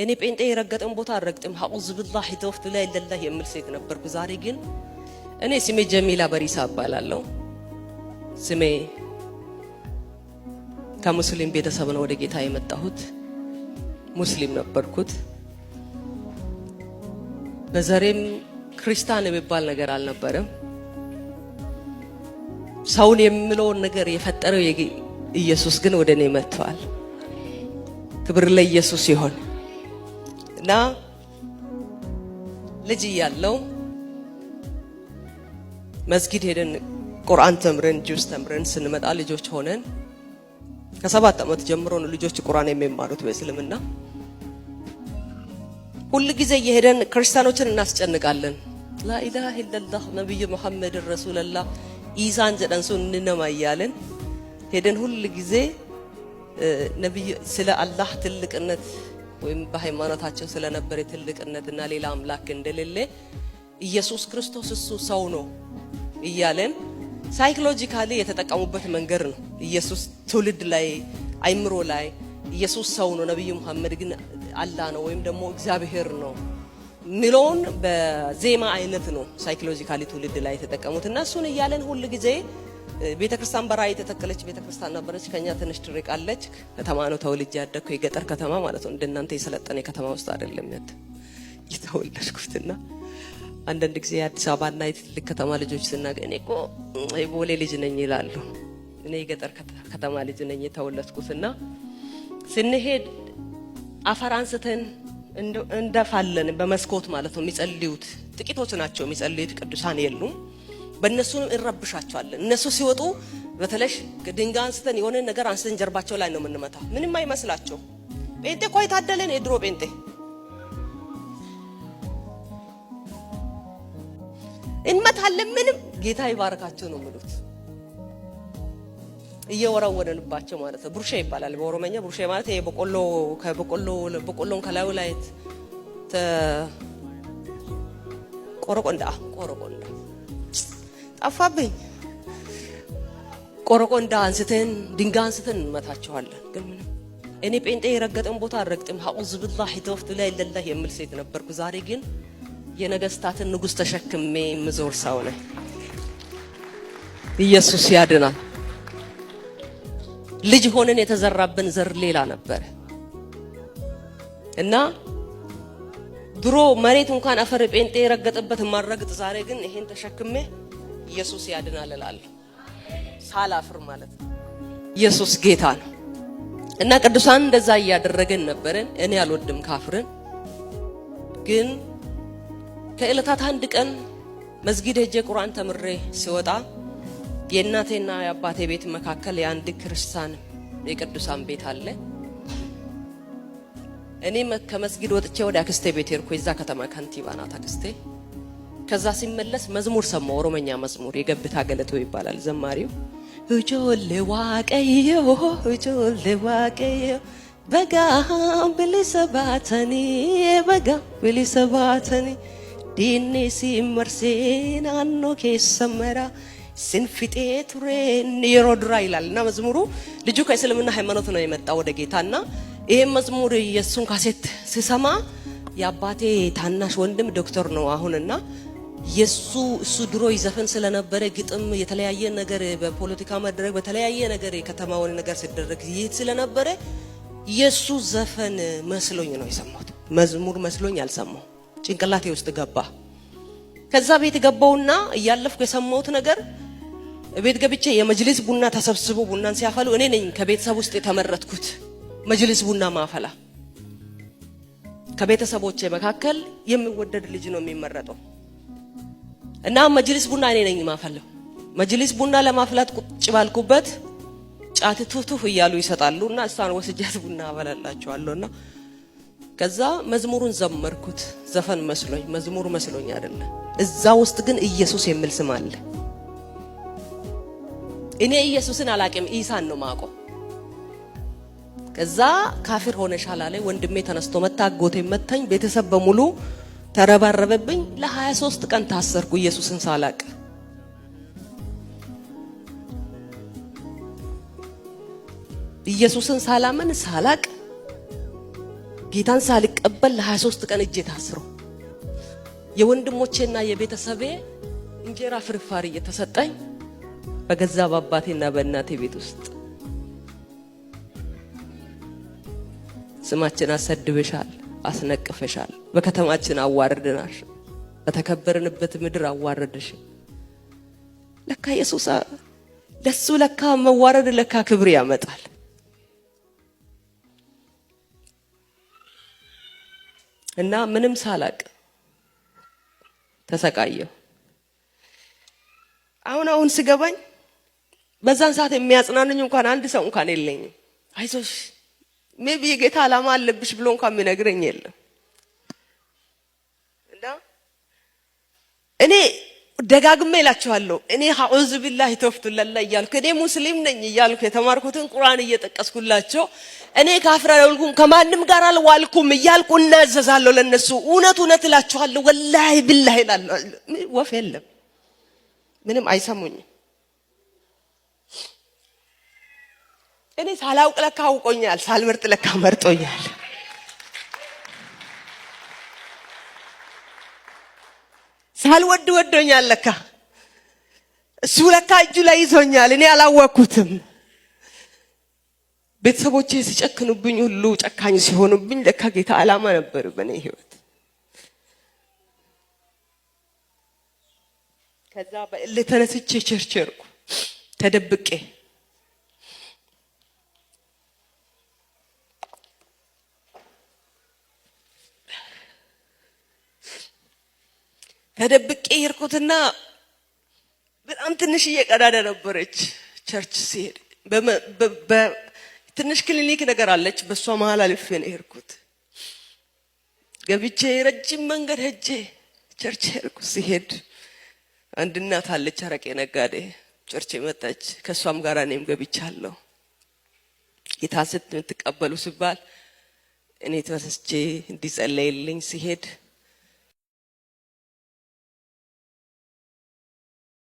እኔ ጴንጤ የረገጠን ቦታ አልረግጥም፣ أعوذ بالله ተወፍቱ ላይ ለላህ የምል ሴት ነበርኩ። ዛሬ ግን እኔ ስሜ ጀሚላ በሪሳ እባላለሁ። ስሜ ከሙስሊም ቤተሰብ ነው ወደ ጌታ የመጣሁት። ሙስሊም ነበርኩት። በዘሬም ክርስቲያን የሚባል ነገር አልነበረም። ሰውን የምለውን ነገር የፈጠረው ኢየሱስ ግን ወደ እኔ መጥቷል። ክብር ለኢየሱስ ይሆን እና ልጅ እያለሁ መስጊድ ሄደን ቁርአን ተምረን ጁዝ ተምረን ስንመጣ ልጆች ሆነን ከ7 ዓመት ጀምሮ ነው ልጆች ቁርአን የሚማሩት በእስልምና። ሁል ጊዜ እየሄደን ክርስቲያኖችን እናስጨንቃለን። لا إله إلا الله ነብዩ መሐመድ رسول الله ኢሳን ጀደንሱ እንነማ እያለን ሄደን ሁል ጊዜ ነብዩ ስለ አላህ ትልቅነት ወይም በሃይማኖታቸው ስለነበረ ትልቅነትና ሌላ አምላክ እንደሌለ ኢየሱስ ክርስቶስ እሱ ሰው ነው እያለን psychologically የተጠቀሙበት መንገድ ነው። ኢየሱስ ትውልድ ላይ አይምሮ ላይ ኢየሱስ ሰው ነው፣ ነብዩ መሐመድ ግን አላህ ነው ወይም ደግሞ እግዚአብሔር ነው ሚለውን በዜማ አይነት ነው psychologically ትውልድ ላይ የተጠቀሙት እና እሱን እያለን ሁል ጊዜ ቤተክርስቲያን በራእይ የተተከለች ቤተክርስቲያን ነበረች። ከኛ ትንሽ ትርቃለች። ከተማ ነው ተወልጄ ያደግኩ፣ የገጠር ከተማ ማለት ነው። እንደናንተ የሰለጠነ ከተማ ውስጥ አይደለም የተወለድኩትና አንዳንድ ጊዜ የአዲስ አበባና የትልቅ ከተማ ልጆች ስናገኝ እኔ እኮ የቦሌ ልጅ ነኝ ይላሉ። እኔ የገጠር ከተማ ልጅ ነኝ የተወለድኩትና ስንሄድ አፈር አንስተን እንደፋለን በመስኮት ማለት ነው። የሚጸልዩት ጥቂቶች ናቸው የሚጸልዩት፣ ቅዱሳን የሉም። በእነሱ እንረብሻቸዋለን። እነሱ ሲወጡ በተለይ ድንጋይ አንስተን የሆነ ነገር አንስተን ጀርባቸው ላይ ነው የምንመታ። ምንም አይመስላቸው። ጴንጤ እኮ የታደለን የድሮ ጴንጤ እንመታለን። ምንም ጌታ ይባረካቸው ነው የሚሉት እየወረወረንባቸው ማለት ነው። ቡርሼ ይባላል በኦሮመኛ። ቡርሼ ማለት ይሄ በቆሎ ከበቆሎ በቆሎን ከላዩ ላይ ቆረቆንዳ ቆረቆንዳ ጠፋብኝ። ቆረቆንዳ አንስተን ድንጋይ አንስተን እንመታቸዋለን። ግን ምንም እኔ ጴንጤ የረገጠን ቦታ አልረግጥም፣ أعوذ بالله ተወፍቱ ላይ ለላህ የምል ሴት ነበርኩ። ዛሬ ግን የነገስታትን ንጉስ ተሸክሜ የምዞር ሰው ነኝ። ኢየሱስ ያድናል። ልጅ ሆነን የተዘራብን ዘር ሌላ ነበረ እና ድሮ መሬት እንኳን አፈር ጴንጤ የረገጠበት ማረግጥ፣ ዛሬ ግን ይሄን ተሸክሜ ኢየሱስ ያድናል እላለሁ፣ ሳላፍር ማለት ነው። ኢየሱስ ጌታ ነው። እና ቅዱሳን እንደዛ እያደረገን ነበረን። እኔ አልወድም ካፍርን። ግን ከዕለታት አንድ ቀን መስጊድ ሄጄ ቁርአን ተምሬ ሲወጣ የእናቴና የአባቴ ቤት መካከል የአንድ ክርስቲያን የቅዱሳን ቤት አለ። እኔ ከመስጊድ ወጥቼ ወደ አክስቴ ቤት ሄድኩ። የዛ ከተማ ከንቲባ ናት አክስቴ። ከዛ ሲመለስ መዝሙር ሰማሁ፣ ኦሮመኛ መዝሙር የገብታ ገለቶ ይባላል ዘማሪው። Ijoollee Waaqayyoo ijoollee Waaqayyoo baga bilisa baatanii baga bilisa baatanii diinni isin marsee naannoo keessa mara isin fixee ture yeroo duraa ይላል እና መዝሙሩ ልጁ ከእስልምና ሃይማኖት ነው የመጣው ወደ ጌታ እና ይሄን መዝሙር የእሱን ካሴት ስሰማ የአባቴ ታናሽ ወንድም ዶክተር ነው አሁንና የሱ እሱ ድሮ ይዘፈን ስለነበረ ግጥም የተለያየ ነገር በፖለቲካ መድረክ በተለያየ ነገር የከተማውን ነገር ሲደረግ ይህ ስለነበረ የሱ ዘፈን መስሎኝ ነው የሰማሁት። መዝሙር መስሎኝ አልሰማሁ፣ ጭንቅላቴ ውስጥ ገባ። ከዛ ቤት ገባውና እያለፍኩ የሰማሁት ነገር ቤት ገብቼ የመጅሊስ ቡና ተሰብስቦ ቡናን ሲያፈሉ እኔ ነኝ ከቤተሰብ ውስጥ የተመረጥኩት መጅሊስ ቡና ማፈላ። ከቤተሰቦቼ መካከል የሚወደድ ልጅ ነው የሚመረጠው እና መጅሊስ ቡና እኔ ነኝ ማፈለው። መጅሊስ ቡና ለማፍላት ቁጭ ባልኩበት ጫት ቱቱፍ እያሉ ይሰጣሉ እና እሷን ወስጃት ቡና አበላላቸዋለሁ። እና ከዛ መዝሙሩን ዘመርኩት። ዘፈን መስሎኝ መዝሙር መስሎኝ አይደለም። እዛ ውስጥ ግን ኢየሱስ የሚል ስም አለ። እኔ ኢየሱስን አላቅም፣ ኢሳን ነው ማቆ። ከዛ ካፊር ሆነሻል አለ። ወንድሜ ተነስቶ መታ፣ አጎቴ መታኝ፣ ቤተሰብ በሙሉ ተረባረበብኝ። ለ23 ቀን ታሰርኩ ኢየሱስን ሳላቅ። ኢየሱስን ሳላምን ሳላቅ ጌታን ሳልቀበል ለ23 ቀን እጄ ታስሮ የወንድሞቼና የቤተሰቤ እንጀራ ፍርፋሪ እየተሰጠኝ በገዛ በአባቴና በእናቴ ቤት ውስጥ ስማችን አሰድበሻል፣ አስነቅፈሻል፣ በከተማችን አዋርደናል፣ በተከበርንበት ምድር አዋረድሽ። ለካ ኢየሱስ ለሱ ለካ መዋረድ ለካ ክብር ያመጣል። እና ምንም ሳላቅ ተሰቃየሁ። አሁን አሁን ስገባኝ በዛን ሰዓት የሚያጽናንኝ እንኳን አንድ ሰው እንኳን የለኝም። አይዞሽ maybe የጌታ ዓላማ አለብሽ ብሎ እንኳን የሚነግረኝ የለም። እና እኔ ደጋግሜ እላችኋለሁ፣ እኔ አዑዙ ቢላሂ ተፍቱለላ እያልኩ፣ እኔ ሙስሊም ነኝ እያልኩ፣ የተማርኩትን ቁርአን እየጠቀስኩላቸው፣ እኔ ካፍር አልሆንኩም፣ ከማንም ጋር አልዋልኩም እያልኩ እናዘዛለሁ ለነሱ። እውነት እውነት እላችኋለሁ፣ ወላሂ ቢላሂ እላለሁ። ወፍ የለም፣ ምንም አይሰሙኝም። እኔ ሳላውቅ ለካ አውቆኛል፣ ሳልመርጥ ለካ መርጦኛል። ሳልወድ ወዶኛል ለካ። እሱ ለካ እጁ ላይ ይዞኛል፣ እኔ አላወቅኩትም። ቤተሰቦቼ ሲጨክኑብኝ ሁሉ፣ ጨካኝ ሲሆኑብኝ ለካ ጌታ ዓላማ ነበር በእኔ ህይወት። ከዛ በእልህ ተነስቼ church ሄድኩ ተደብቄ። ተደብቄ ሄድኩትና በጣም ትንሽዬ ቀዳዳ ነበረች። Church ሲሄድ ትንሽ ክሊኒክ ነገር አለች። በእሷ መሀል አልፌ ነው የሄድኩት። ገብቼ ረጅም መንገድ ሄጄ church ሄድኩ። ሲሄድ አንድ እናት አለች፣ አረቄ ነጋዴ፣ church የመጣች። ከእሷም ጋር እኔም ገብቻለሁ። ጌታ ስትቀበሉ ሲባል እኔ ተነስቼ እንዲጸለይልኝ ሲሄድ